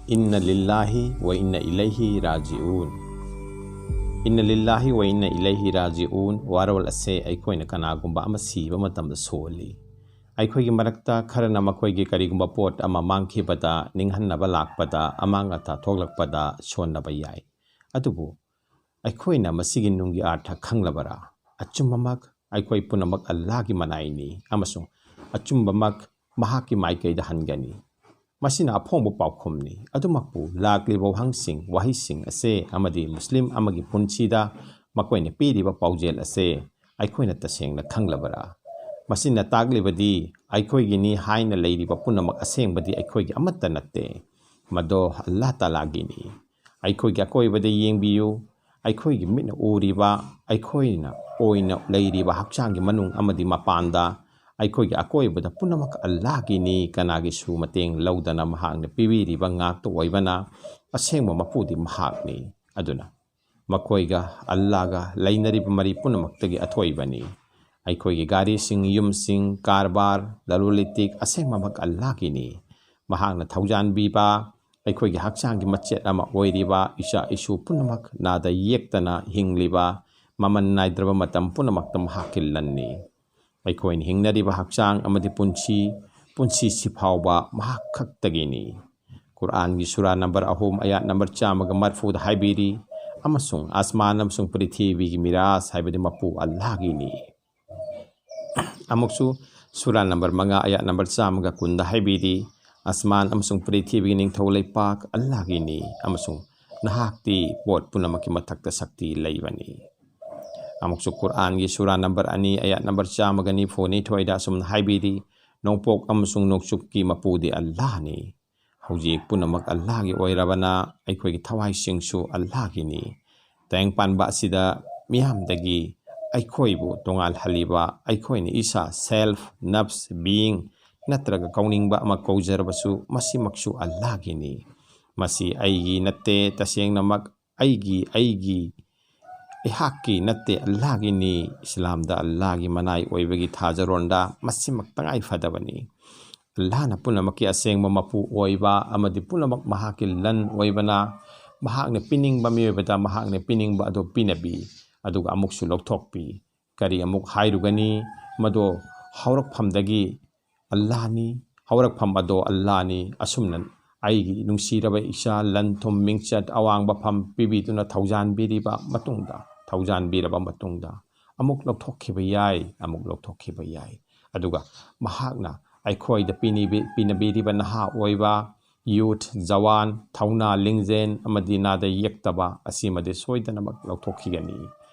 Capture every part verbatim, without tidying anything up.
ꯏꯟꯅ ꯂꯤꯜꯂꯥꯍꯤ ꯋ ꯏꯟꯅ ꯏꯂꯩꯍꯤ ꯔꯥꯖꯤꯎꯟ꯫ ꯏꯟꯅ ꯂꯤꯜꯂꯥꯍꯤ ꯋ ꯏꯟꯅ ꯏꯂꯩꯍꯤ ꯔꯥꯖꯤꯎꯟ꯫ ꯋꯥꯔꯣꯜ ꯑꯁꯦ ꯑꯩꯈꯣꯏꯅ ꯀꯅꯥꯒꯨꯝꯕ ꯑꯃ ꯁꯤꯕ ꯃꯇꯝꯗ ꯁꯣꯜꯂꯤ꯫ ꯑꯩꯈꯣꯏꯒꯤ ꯃꯔꯛꯇ ꯈꯔꯅ ꯃꯈꯣꯏꯒꯤ ꯀꯔꯤꯒꯨꯝꯕ ꯄꯣꯠ ꯑꯃ ꯃꯥꯡꯈꯤꯕꯗ, ꯅꯤꯡꯍꯟꯅꯕ ꯂꯥꯛꯄꯗ, ꯑꯃꯥꯡ ꯑꯇꯥ ꯊꯣꯛꯂꯛꯄꯗ ꯁꯣꯟꯅꯕ ꯌꯥꯏ꯫ ꯑꯗꯨꯕꯨ ꯑꯩꯈꯣꯏꯅ ꯃꯁꯤꯒꯤ ꯅꯨꯡꯒꯤ ꯑꯥꯔꯊ ꯈꯪꯂꯕꯔꯥ? ꯑꯆꯨꯝꯕꯃꯛ ꯑꯩꯈꯣꯏ ꯄꯨꯝꯅꯃꯛ ꯑꯜꯂꯥꯍꯒꯤ ꯃꯅꯥꯏꯅꯤ ꯑꯃꯁꯨꯡ ꯑꯆꯨꯝꯕꯃꯛ ꯃꯍꯥꯛꯀꯤ ꯃꯥꯏꯀꯩꯗ ꯍꯟꯒꯅꯤ꯫ ꯃꯁꯤꯅ ꯑꯐꯣꯡꯕ ꯄꯥꯎꯈꯨꯝꯅꯤ꯫ ꯑꯗꯨꯃꯛꯄꯨ, ꯂꯥꯛꯂꯤꯕ ꯋꯥꯍꯪꯁꯤꯡ, ꯋꯥꯍꯩꯁꯤꯡ ꯑꯁꯦ ꯑꯃꯗꯤ ꯃꯨꯁꯂꯤꯝ ꯑꯃꯒꯤ ꯄꯨꯟꯁꯤꯗ ꯃꯈꯣꯏꯅ ꯄꯤꯔꯤꯕ ꯄꯥꯎꯖꯦꯜ ꯑꯁꯦ ꯑꯩꯈꯣꯏꯅ ꯇꯁꯦꯡꯅ ꯈꯪꯂꯕꯔꯥ? ꯃꯁꯤꯅ ꯇꯥꯛꯂꯤꯕꯗꯤ ꯑꯩꯈꯣꯏꯒꯤꯅꯤ ꯍꯥꯏꯅ ꯂꯩꯔꯤꯕ ꯄꯨꯝꯅꯃꯛ ꯑꯁꯦꯡꯕꯗꯤ ꯑꯩꯈꯣꯏꯒꯤ ꯑꯃꯠꯇ ꯅꯠꯇꯦ꯫ ꯃꯗꯣ ꯑꯜꯂꯥꯍ ꯇꯥꯂꯥꯒꯤꯅꯤ꯫ ꯑꯩꯈꯣꯏꯒꯤ ꯑꯀꯣꯏꯕꯗ ꯌꯦꯡꯕꯤꯌꯨ꯫ ꯑꯩꯈꯣꯏꯒꯤ ꯃꯤꯠꯅ ꯎꯔꯤꯕ, ꯑꯩꯈꯣꯏꯅ ꯑꯣꯏꯅ ꯂꯩꯔꯤꯕ ꯍꯛꯆꯥꯡꯒꯤ ꯃꯅꯨꯡ ꯑꯃꯗꯤ ꯃꯄꯥꯟꯗ, ꯑꯩꯈꯣꯏꯒꯤ ꯑꯀꯣꯏꯕꯗ ꯄꯨꯝꯅꯃꯛ ꯑꯜꯂꯥꯍꯒꯤꯅꯤ꯫ ꯀꯅꯥꯒꯤꯁꯨ ꯃꯇꯦꯡ ꯂꯧꯗꯅ ꯃꯍꯥꯛꯅ ꯄꯤꯕꯤꯔꯤꯕ ꯉꯥꯛꯇ ꯑꯣꯏꯕꯅ ꯑꯁꯦꯡꯕ ꯃꯄꯨꯗꯤ ꯃꯍꯥꯛꯅꯤ꯫ ꯑꯗꯨꯅ ꯃꯈꯣꯏꯒ, ꯑꯜꯂꯥꯍꯒ ꯂꯩꯅꯔꯤꯕ ꯃꯔꯤ ꯄꯨꯝꯅꯃꯛꯇꯒꯤ ꯑꯊꯣꯏꯕꯅꯤ꯫ ꯑꯩꯈꯣꯏꯒꯤ ꯒꯥꯔꯤꯁꯤꯡ, ꯌꯨꯝꯁꯤꯡ, ꯀꯔꯕꯥꯔ, ꯂꯂꯣꯟ ꯏꯇꯤꯛ ꯑꯁꯦꯡꯕꯃꯛ ꯑꯜꯂꯥꯍꯒꯤꯅꯤ꯫ ꯃꯍꯥꯛꯅ ꯊꯧꯖꯥꯟꯕꯤꯕ, ꯑꯩꯈꯣꯏꯒꯤ ꯍꯛꯆꯥꯡꯒꯤ ꯃꯆꯦꯠ ꯑꯃ ꯑꯣꯏꯔꯤꯕ ꯏꯆꯥ ꯏꯁꯨ ꯄꯨꯝꯅꯃꯛ ꯅꯥꯗ ꯌꯦꯛꯇꯅ ꯍꯤꯡꯂꯤꯕ, ꯃꯃꯜ ꯅꯥꯏꯗ꯭ꯔꯕ ꯃꯇꯝ ꯄꯨꯝꯅꯃꯛꯇ ꯃꯍꯥꯛꯀꯤ ꯂꯟꯅꯤ꯫ ꯑꯩꯈꯣꯏꯅ ꯍꯤꯡꯅꯔꯤꯕ ꯍꯛꯆꯥꯡ ꯑꯃꯗꯤ ꯄꯨꯟꯁꯤ, ꯄꯨꯟꯁꯤꯁꯤ ꯐꯥꯎꯕ ꯃꯍꯥꯛ ꯈꯛꯇꯒꯤꯅꯤ꯫ ꯀꯨꯔꯥꯟꯒꯤ ꯁꯨꯔꯥ ꯅꯝꯕꯔ ꯑꯍꯨꯝ, ꯑꯌꯥꯠ ꯅꯝꯕꯔ ꯆꯥꯝꯃꯒ ꯃꯔꯤꯐꯨꯗ ꯍꯥꯏꯕꯤꯔꯤ, "ꯑꯃꯁꯨꯡ ꯑꯁꯃꯥꯟ ꯑꯃꯁꯨꯡ ꯄ꯭ꯔꯤꯊꯤꯕꯤꯒꯤ ꯃꯤꯔꯥꯖ ꯍꯥꯏꯕꯗꯤ ꯃꯄꯨ ꯑꯜꯂꯥꯍꯒꯤꯅꯤ"꯫ ꯑꯃꯨꯛꯁꯨ ꯁꯨꯔꯥ ꯅꯝꯕꯔ ꯃꯉꯥ, ꯑꯌꯥꯠ ꯅꯝꯕꯔ ꯆꯥꯝꯃꯒ ꯀꯨꯟꯗ ꯍꯥꯏꯕꯤꯔꯤ, "ꯑꯁꯃꯥꯟ ꯑꯃꯁꯨꯡ ꯄ꯭ꯔꯤꯊꯤꯕꯤꯒꯤ ꯅꯤꯡꯊꯧ ꯂꯩꯄꯥꯛ ꯑꯜꯂꯥꯍꯒꯤꯅꯤ, ꯑꯃꯁꯨꯡ ꯅꯍꯥꯛꯇꯤ ꯄꯣꯠ ꯄꯨꯝꯅꯃꯛꯀꯤ ꯃꯊꯛꯇ ꯁꯛꯇꯤ ꯂꯩꯕꯅꯤ"꯫ ꯑꯃꯨꯛꯁꯨ ꯀꯨꯔꯥꯟꯒꯤ ꯁꯨꯔꯥ ꯅꯝꯕꯔ ꯑꯅꯤ, ꯑꯌꯥꯠ ꯅꯝꯕꯔ ꯆꯥꯝꯃꯒ ꯅꯤꯐꯨ ꯅꯤꯊꯣꯏꯗ ꯑꯁꯨꯝꯅ ꯍꯥꯏꯕꯤꯔꯤ, "ꯅꯣꯡꯄꯣꯛ ꯑꯃꯁꯨꯡ ꯅꯣꯡꯆꯨꯞꯀꯤ ꯃꯄꯨꯗꯤ ꯑꯜꯂꯥꯍꯅꯤ꯫ ꯍꯧꯖꯤꯛ ꯄꯨꯝꯅꯃꯛ ꯑꯜꯂꯥꯍꯒꯤ ꯑꯣꯏꯔꯕꯅ, ꯑꯩꯈꯣꯏꯒꯤ ꯊꯋꯥꯏꯁꯤꯡꯁꯨ ꯑꯜꯂꯥꯍꯒꯤꯅꯤ꯫ ꯇꯥꯏꯕꯪꯄꯥꯟꯕ ꯑꯁꯤꯗ ꯃꯤꯌꯥꯝꯗꯒꯤ ꯑꯩꯈꯣꯏꯕꯨ ꯇꯣꯉꯥꯜꯍꯜꯂꯤꯕ, ꯑꯩꯈꯣꯏꯅ ꯏꯁꯥ, ꯁꯦꯜꯐ, ꯅꯐꯁ, ꯕꯤꯌꯤꯡ ꯅꯠꯇ꯭ꯔꯒ ꯀꯧꯅꯤꯡꯕ ꯑꯃ ꯀꯧꯖꯔꯕꯁꯨ, ꯃꯁꯤꯃꯛꯁꯨ ꯑꯜꯂꯥꯍꯒꯤꯅꯤ꯫ ꯃꯁꯤ ꯑꯩꯒꯤ ꯅꯠꯇꯦ, ꯇꯁꯦꯡꯅꯃꯛ ꯑꯩꯒꯤ, ꯑꯩꯒꯤ, ꯑꯩꯍꯥꯛꯀꯤ ꯅꯠꯇꯦ, ꯑꯜꯂꯥꯍꯒꯤꯅꯤ"꯫ ꯏꯁꯂꯥꯝꯗ ꯑꯜꯂꯥꯍꯒꯤ ꯃꯅꯥꯏ ꯑꯣꯏꯕꯒꯤ ꯊꯥꯖꯔꯣꯟꯗ ꯃꯁꯤꯃꯛ ꯇꯉꯥꯏ ꯐꯗꯕꯅꯤ꯫ ꯑꯜꯂꯥꯍꯅ ꯄꯨꯝꯅꯃꯛꯀꯤ ꯑꯁꯦꯡꯕ ꯃꯄꯨ ꯑꯣꯏꯕ ꯑꯃꯗꯤ ꯄꯨꯝꯅꯃꯛ ꯃꯍꯥꯛꯀꯤ ꯂꯟ ꯑꯣꯏꯕꯅ, ꯃꯍꯥꯛꯅ ꯄꯤꯅꯤꯡꯕ ꯃꯤꯑꯣꯏꯕꯗ ꯃꯍꯥꯛꯅ ꯄꯤꯅꯤꯡꯕ ꯑꯗꯨ ꯄꯤꯅꯕꯤ, ꯑꯗꯨꯒ ꯑꯃꯨꯛꯁꯨ ꯂꯧꯊꯣꯛꯄꯤ꯫ ꯀꯔꯤ ꯑꯃꯨꯛ ꯍꯥꯏꯔꯨꯒꯅꯤ? ꯃꯗꯣ ꯍꯧꯔꯛꯐꯝꯗꯒꯤ ꯑꯜꯂꯥꯍꯅꯤ, ꯍꯧꯔꯛꯐꯝ ꯑꯗꯣ ꯑꯜꯂꯥꯍꯅꯤ꯫ ꯑꯁꯨꯝꯅ ꯑꯩꯒꯤ ꯅꯨꯡꯁꯤꯔꯕ ꯏꯆꯥ, ꯂꯟ ꯊꯨꯝ ꯃꯤꯡꯆꯠ ꯑꯋꯥꯡꯕ ꯐꯝ ꯄꯤꯕꯤꯗꯨꯅ ꯊꯧꯖꯥꯟꯕꯤꯔꯤꯕ ꯃꯇꯨꯡꯗ, ꯊꯧꯖꯥꯟꯕꯤꯔꯕ ꯃꯇꯨꯡꯗ ꯑꯃꯨꯛ ꯂꯧꯊꯣꯛꯈꯤꯕ ꯌꯥꯏ, ꯑꯃꯨꯛ ꯂꯧꯊꯣꯛꯈꯤꯕ ꯌꯥꯏ꯫ ꯑꯗꯨꯒ ꯃꯍꯥꯛꯅ ꯑꯩꯈꯣꯏꯗ ꯄꯤꯅꯤꯕꯤ-, ꯄꯤꯅꯕꯤꯔꯤꯕ ꯅꯍꯥ ꯑꯣꯏꯕ ꯌꯨꯠ, ꯖꯋꯥꯟ, ꯊꯧꯅꯥ ꯂꯤꯡꯖꯦꯜ ꯑꯃꯗꯤ ꯅꯥꯗ ꯌꯦꯛꯇꯕ ꯑꯁꯤꯃꯗꯤ ꯁꯣꯏꯗꯅꯃꯛ ꯂꯧꯊꯣꯛꯈꯤꯒꯅꯤ꯫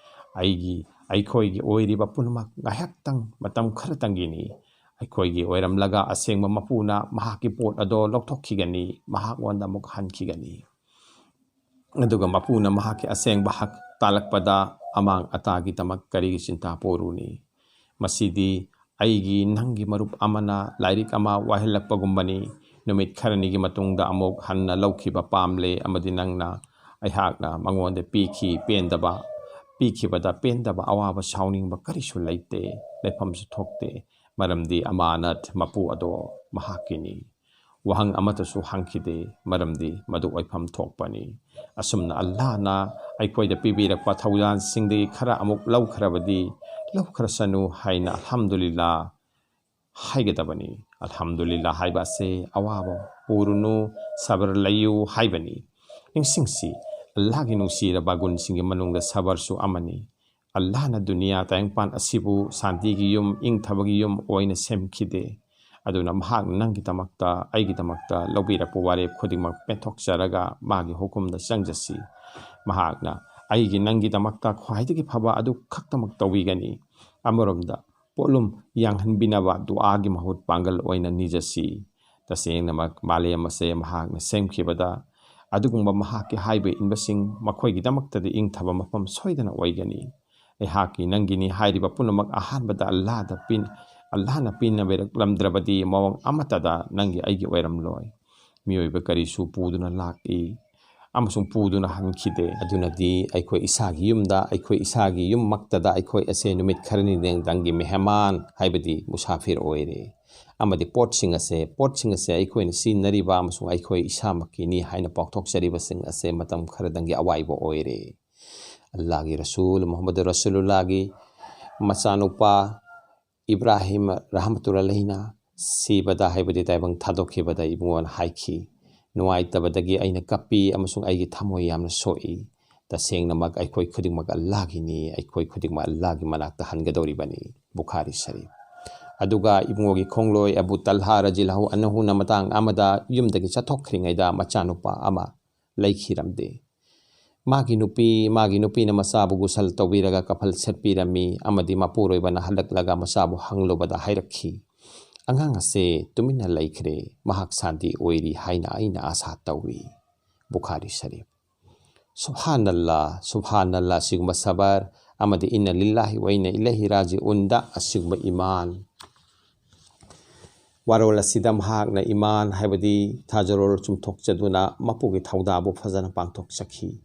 ꯑꯩꯒꯤ, ꯑꯩꯈꯣꯏꯒꯤ ꯑꯣꯏꯔꯤꯕ ꯄꯨꯝꯅꯃꯛ ꯉꯥꯏꯍꯥꯛꯇꯪ, ꯃꯇꯝ ꯈꯔꯇꯪꯒꯤꯅꯤ꯫ ꯑꯩꯈꯣꯏꯒꯤ ꯑꯣꯏꯔꯝꯂꯒ ꯑꯁꯦꯡꯕ ꯃꯄꯨꯅ ꯃꯍꯥꯛꯀꯤ ꯄꯣꯠ ꯑꯗꯣ ꯂꯧꯊꯣꯛꯈꯤꯒꯅꯤ, ꯃꯍꯥꯛꯉꯣꯟꯗ ꯑꯃꯨꯛ ꯍꯟꯈꯤꯒꯅꯤ꯫ ꯑꯗꯨꯒ ꯃꯄꯨꯅ ꯃꯍꯥꯛꯀꯤ ꯑꯁꯦꯡꯕ ꯍꯛ ꯇꯥꯜꯂꯛꯄꯗ ꯑꯃꯥꯡ ꯑꯇꯥꯒꯤꯗꯃꯛ ꯀꯔꯤꯒꯤ ꯆꯤꯟꯇꯥ ꯄꯣꯔꯨꯅꯤ? ꯃꯁꯤꯗꯤ ꯑꯩꯒꯤ, ꯅꯪꯒꯤ ꯃꯔꯨꯞ ꯑꯃꯅ ꯂꯥꯏꯔꯤꯛ ꯑꯃ ꯋꯥꯏꯍꯜꯂꯛꯄꯒꯨꯝꯕꯅꯤ꯫ ꯅꯨꯃꯤꯠ ꯈꯔꯅꯤꯒꯤ ꯃꯇꯨꯡꯗ ꯑꯃꯨꯛ ꯍꯟꯅ ꯂꯧꯈꯤꯕ ꯄꯥꯝꯂꯦ ꯑꯃꯗꯤ ꯅꯪꯅ ꯑꯩꯍꯥꯛꯅ ꯃꯉꯣꯟꯗ ꯄꯤꯈꯤ ꯄꯦꯟꯗꯕ, ꯄꯤꯈꯤꯕꯗ ꯄꯦꯟꯗꯕ ꯑꯋꯥꯕ ꯁꯥꯎꯅꯤꯡꯕ ꯀꯔꯤꯁꯨ ꯂꯩꯇꯦ, ꯂꯩꯐꯝꯁꯨ ꯊꯣꯛꯇꯦ꯫ ꯃꯔꯝꯗꯤ ꯑꯃꯥꯅꯠ ꯃꯄꯨ ꯑꯗꯣ ꯃꯍꯥꯛꯀꯤꯅꯤ꯫ ꯋꯥꯍꯪ ꯑꯃꯠꯇꯁꯨ ꯍꯪꯈꯤꯗꯦ, ꯃꯔꯝꯗꯤ ꯃꯗꯨ ꯑꯣꯏꯐꯝ ꯊꯣꯛꯄꯅꯤ꯫ ꯑꯁꯨꯝꯅ ꯑꯜꯂꯥꯍꯅ ꯑꯩꯈꯣꯏꯗ ꯄꯤꯕꯤꯔꯛꯄ ꯊꯧꯖꯥꯜꯁꯤꯡꯗꯒꯤ ꯈꯔ ꯑꯃꯨꯛ ꯂꯧꯈ꯭ꯔꯕꯗꯤ, ꯂꯧꯈ꯭ꯔꯁꯅꯨ ꯍꯥꯏꯅ ꯑꯜꯍꯝꯗꯨꯂꯤꯜꯂꯥ ꯍꯥꯏꯒꯗꯕꯅꯤ꯫ ꯑꯜꯍꯝꯗꯨꯂꯤꯜꯂꯥ ꯍꯥꯏꯕ ꯑꯁꯦ ꯑꯋꯥꯕ ꯄꯨꯔꯨꯅꯨ, ꯁꯕꯔ ꯂꯩꯌꯨ ꯍꯥꯏꯕꯅꯤ꯫ ꯅꯤꯡꯁꯤꯡꯁꯤ, ꯑꯜꯂꯥꯍꯒꯤ ꯅꯨꯡꯁꯤꯔꯕ ꯒꯨꯟꯁꯤꯡꯒꯤ ꯃꯅꯨꯡꯗ ꯁꯕꯔꯁꯨ ꯑꯃꯅꯤ꯫ ꯑꯜꯂꯥꯍꯅ ꯗꯨꯅꯤꯌꯥ ꯇꯥꯏꯕꯪꯄꯥꯟ ꯑꯁꯤꯕꯨ ꯁꯥꯟꯇꯤꯒꯤ ꯌꯨꯝ, ꯏꯪꯊꯕꯒꯤ ꯌꯨꯝ ꯑꯣꯏꯅ ꯁꯦꯝꯈꯤꯗꯦ꯫ ꯑꯗꯨꯅ ꯃꯍꯥꯛꯅ ꯅꯪꯒꯤꯗꯃꯛꯇ, ꯑꯩꯒꯤꯗꯃꯛꯇ ꯂꯧꯕꯤꯔꯛꯄ ꯋꯥꯔꯦꯞ ꯈꯨꯗꯤꯡꯃꯛ ꯄꯦꯟꯊꯣꯛꯆꯔꯒ ꯃꯥꯒꯤ ꯍꯨꯀꯨꯝꯗ ꯆꯪꯖꯁꯤ꯫ ꯃꯍꯥꯛꯅ ꯑꯩꯒꯤ, ꯅꯪꯒꯤꯗꯃꯛꯇ ꯈ꯭ꯋꯥꯏꯗꯒꯤ ꯐꯕ ꯑꯗꯨ ꯈꯛꯇꯃꯛ ꯇꯧꯕꯤꯒꯅꯤ꯫ ꯑꯃꯔꯣꯝꯗ ꯄꯣꯠꯂꯨꯝ ꯌꯥꯡꯍꯟꯕꯤꯅꯕ ꯗꯨꯑꯥꯒꯤ ꯃꯍꯨꯠ ꯄꯥꯡꯒꯜ ꯑꯣꯏꯅ ꯅꯤꯖꯁꯤ꯫ ꯇꯁꯦꯡꯅꯃꯛ ꯃꯥꯂꯦꯝ ꯑꯁꯦ ꯃꯍꯥꯛꯅ ꯁꯦꯝꯈꯤꯕꯗ ꯑꯗꯨꯒꯨꯝꯕ ꯃꯍꯥꯛꯀꯤ ꯍꯥꯏꯕ ꯏꯟꯕꯁꯤꯡ ꯃꯈꯣꯏꯒꯤꯗꯃꯛꯇꯗꯤ ꯏꯪꯊꯕ ꯃꯐꯝ ꯁꯣꯏꯗꯅ ꯑꯣꯏꯒꯅꯤ꯫ ꯑꯩꯍꯥꯛꯀꯤ ꯅꯪꯒꯤꯅꯤ ꯍꯥꯏꯔꯤꯕ ꯄꯨꯝꯅꯃꯛ ꯑꯍꯥꯟꯕꯗ ꯑꯜꯂꯥꯍꯗ ꯄꯤꯟ-, ꯑꯜꯂꯥꯍꯅ ꯄꯤꯅꯕꯤꯔꯛꯂꯝꯗ꯭ꯔꯕꯗꯤ ꯃꯑꯣꯡ ꯑꯃꯠꯇꯗ ꯅꯪꯒꯤ ꯑꯩꯒꯤ ꯑꯣꯏꯔꯝꯂꯣꯏ꯫ ꯃꯤꯑꯣꯏꯕ ꯀꯔꯤꯁꯨ ꯄꯨꯗꯨꯅ ꯂꯥꯛꯏ꯫ ꯑꯃꯁꯨꯡ ꯄꯨꯗꯨꯅ ꯍꯟꯈꯤꯗꯦ꯫ ꯑꯗꯨꯅꯗꯤ ꯑꯩꯈꯣꯏ ꯏꯁꯥꯒꯤ ꯌꯨꯝꯗ, ꯑꯩꯈꯣꯏ ꯏꯁꯥꯒꯤ ꯌꯨꯝꯃꯛꯇꯗ ꯑꯩꯈꯣꯏ ꯑꯁꯦ ꯅꯨꯃꯤꯠ ꯈꯔꯅꯤꯗꯪꯒꯤ ꯃꯦꯍꯃꯥꯟ, ꯍꯥꯏꯕꯗꯤ ꯃꯨꯁꯥꯐꯤꯔ ꯑꯣꯏꯔꯦ꯫ ꯑꯃꯗꯤ ꯄꯣꯠꯁꯤꯡ ꯑꯁꯦ, ꯄꯣꯠꯁꯤꯡ ꯑꯁꯦ ꯑꯩꯈꯣꯏꯅ ꯁꯤꯖꯤꯟꯅꯔꯤꯕ ꯑꯃꯁꯨꯡ ꯑꯩꯈꯣꯏ ꯏꯁꯥꯃꯛꯀꯤꯅꯤ ꯍꯥꯏꯅ ꯄꯥꯎꯊꯣꯛꯆꯔꯤꯕꯁꯤꯡ ꯑꯁꯦ ꯃꯇꯝ ꯈꯔꯗꯪꯒꯤ ꯑꯋꯥꯏꯕ ꯑꯣꯏꯔꯦ꯫ ꯑꯜꯂꯥꯍꯒꯤ ꯔꯁꯨꯜ ꯃꯨꯍꯝꯃꯗ ꯔꯁꯨꯂꯨꯜꯂꯥꯍꯒꯤ ꯃꯆꯥꯅꯨꯄꯥ ꯏꯕ꯭ꯔꯥꯍꯤꯝ ꯔꯍꯃꯇꯨꯜꯂꯥꯍꯤꯅ ꯁꯤꯕꯗ, ꯍꯥꯏꯕꯗꯤ ꯇꯥꯏꯕꯪ ꯊꯥꯗꯣꯛꯈꯤꯕꯗ, ꯏꯕꯨꯡꯉꯣꯅ ꯍꯥꯏꯈꯤ, "ꯅꯨꯡꯉꯥꯏꯇꯕꯗꯒꯤ ꯑꯩꯅ ꯀꯞꯄꯤ ꯑꯃꯁꯨꯡ ꯑꯩꯒꯤ ꯊꯃꯣꯏ ꯌꯥꯝꯅ ꯁꯣꯛꯏ꯫ ꯇꯁꯦꯡꯅꯃꯛ ꯑꯩꯈꯣꯏ ꯈꯨꯗꯤꯡꯃꯛ ꯑꯜꯂꯥꯍꯒꯤꯅꯤ, ꯑꯩꯈꯣꯏ ꯈꯨꯗꯤꯡꯃꯛ ꯑꯜꯂꯥꯍꯒꯤ ꯃꯅꯥꯛꯇ ꯍꯟꯒꯗꯧꯔꯤꯕꯅꯤ"꯫ ꯕꯨꯈꯥꯔꯤ ꯁꯔꯤꯐ꯫ ꯑꯗꯨꯒ ꯏꯕꯨꯡꯉꯣꯒꯤ ꯈꯣꯡꯂꯣꯏ ꯑꯕꯨ ꯇꯜꯍꯥ ꯔꯖꯤꯜꯍꯨ ꯑꯟꯍꯨꯅ ꯃꯇꯥꯡ ꯑꯃꯗ ꯌꯨꯝꯗꯒꯤ ꯆꯠꯊꯣꯛꯈ꯭ꯔꯤꯉꯩꯗ ꯃꯆꯥꯅꯨꯄꯥ ꯑꯃ ꯂꯩꯈꯤꯔꯝꯗꯦ꯫ ꯃꯥꯒꯤ ꯅꯨꯄꯤ, ꯃꯥꯒꯤ ꯅꯨꯄꯤꯅ ꯃꯆꯥꯕꯨ ꯒꯨꯁꯜ ꯇꯧꯕꯤꯔꯒ ꯀꯐꯜ ꯁꯦꯠꯄꯤꯔꯝꯃꯤ ꯑꯃꯗꯤ ꯃꯄꯨꯔꯣꯏꯕꯅ ꯍꯜꯂꯛꯂꯒ ꯃꯆꯥꯕꯨ ꯍꯪꯂꯨꯕꯗ ꯍꯥꯏꯔꯛꯈꯤ, "ꯑꯉꯥꯡ ꯑꯁꯦ ꯇꯨꯃꯤꯟꯅ ꯂꯩꯈ꯭ꯔꯦ, ꯃꯍꯥꯛ ꯁꯥꯟꯇꯤ ꯑꯣꯏꯔꯤ ꯍꯥꯏꯅ ꯑꯩꯅ ꯑꯥꯁꯥ ꯇꯧꯏ"꯫ ꯕꯨꯈꯥꯔꯤ ꯁꯔꯤꯐ꯫ ꯁꯨꯕꯍꯥꯅꯜꯂꯥ, ꯁꯨꯕꯍꯥꯅꯜꯂꯥ, ꯑꯁꯤꯒꯨꯝꯕ ꯁꯕꯔ ꯑꯃꯗꯤ ꯏꯟꯅ ꯂꯤꯜꯂꯥꯍꯤ ꯋꯥ ꯏꯟꯅ ꯏꯂꯩꯍꯤ ꯔꯥꯖꯤꯎꯟꯗ ꯑꯁꯤꯒꯨꯝꯕ ꯏꯃꯥꯟ꯫ ꯋꯥꯔꯣꯜ ꯑꯁꯤꯗ ꯃꯍꯥꯛꯅ ꯏꯃꯥꯟ, ꯍꯥꯏꯕꯗꯤ ꯊꯥꯖꯔꯣꯜ ꯆꯨꯝꯊꯣꯛꯆꯗꯨꯅ ꯃꯄꯨꯒꯤ ꯊꯧꯗꯥꯡꯕꯨ ꯐꯖꯅ ꯄꯥꯡꯊꯣꯛꯆꯈꯤ꯫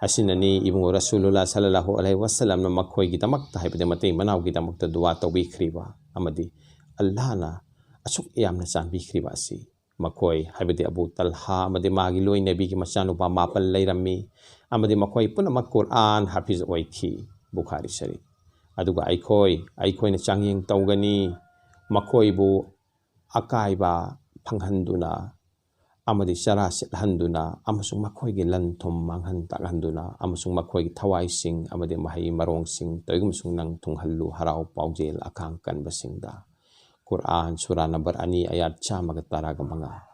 ꯑꯁꯤꯅꯅꯤ ꯏꯕꯨꯡꯉꯣ ꯔꯁꯨꯂꯨꯜꯂꯥ ꯁꯜꯂꯜꯂꯥꯍꯨ ꯑꯂꯩꯍꯤ ꯋꯥꯁꯜꯂꯝꯅ ꯃꯈꯣꯏꯒꯤꯗꯃꯛꯇ, ꯍꯥꯏꯕꯗꯤ ꯃꯇꯩ ꯃꯅꯥꯎꯒꯤꯗꯃꯛꯇ ꯗꯨꯋꯥ ꯇꯧꯕꯤꯈ꯭ꯔꯤꯕ ꯑꯃꯗꯤ ꯑꯜꯂꯥꯍꯅ ꯑꯁꯨꯛ ꯌꯥꯝꯅ ꯆꯥꯟꯕꯤꯈ꯭ꯔꯤꯕ ꯑꯁꯤ꯫ ꯃꯈꯣꯏ, ꯍꯥꯏꯕꯗꯤ ꯑꯕꯨ ꯇꯜꯍꯥ ꯑꯃꯗꯤ ꯃꯥꯒꯤ ꯂꯣꯏꯅꯕꯤꯒꯤ ꯃꯆꯥꯅꯨꯄꯥ ꯃꯥꯄꯜ ꯂꯩꯔꯝꯃꯤ ꯑꯃꯗꯤ ꯃꯈꯣꯏ ꯄꯨꯝꯅꯃꯛ ꯀꯨꯔꯑꯥꯟ ꯍꯥꯐꯤꯖ ꯑꯣꯏꯈꯤ꯫ ꯕꯨꯈꯥꯔꯤ ꯁꯔꯤꯐ꯫ ꯑꯗꯨꯒ ꯑꯩꯈꯣꯏ, ꯑꯩꯈꯣꯏꯅ ꯆꯥꯡꯌꯦꯡ ꯇꯧꯒꯅꯤ, ꯃꯈꯣꯏꯕꯨ ꯑꯀꯥꯏꯕ ꯐꯪꯍꯟꯗꯨꯅ ꯑꯃꯗꯤ ꯆꯔꯥ ꯁꯤꯠꯍꯟꯗꯨꯅ ꯑꯃꯁꯨꯡ ꯃꯈꯣꯏꯒꯤ ꯂꯟ ꯊꯨꯝ ꯃꯥꯡꯍꯟ ꯇꯥꯛꯍꯟꯗꯨꯅ ꯑꯃꯁꯨꯡ ꯃꯈꯣꯏꯒꯤ ꯊꯋꯥꯏꯁꯤꯡ ꯑꯃꯗꯤ ꯃꯍꯩ ꯃꯔꯣꯡꯁꯤꯡ ꯇꯣꯏꯒꯨꯝꯁꯨꯡ ꯅꯪ ꯊꯨꯡꯍꯜꯂꯨ ꯍꯔꯥꯎ ꯄꯥꯎꯖꯦꯜ ꯑꯈꯥꯡ ꯀꯟꯕꯁꯤꯡꯗ꯫ ꯀꯨꯔꯑꯥꯟ ꯁꯨꯔꯥ ꯅꯝꯕꯔ ꯑꯅꯤ ꯑꯌꯥꯠ ꯆꯥꯝꯃꯒ ꯇꯔꯥꯒ ꯃꯉꯥ꯫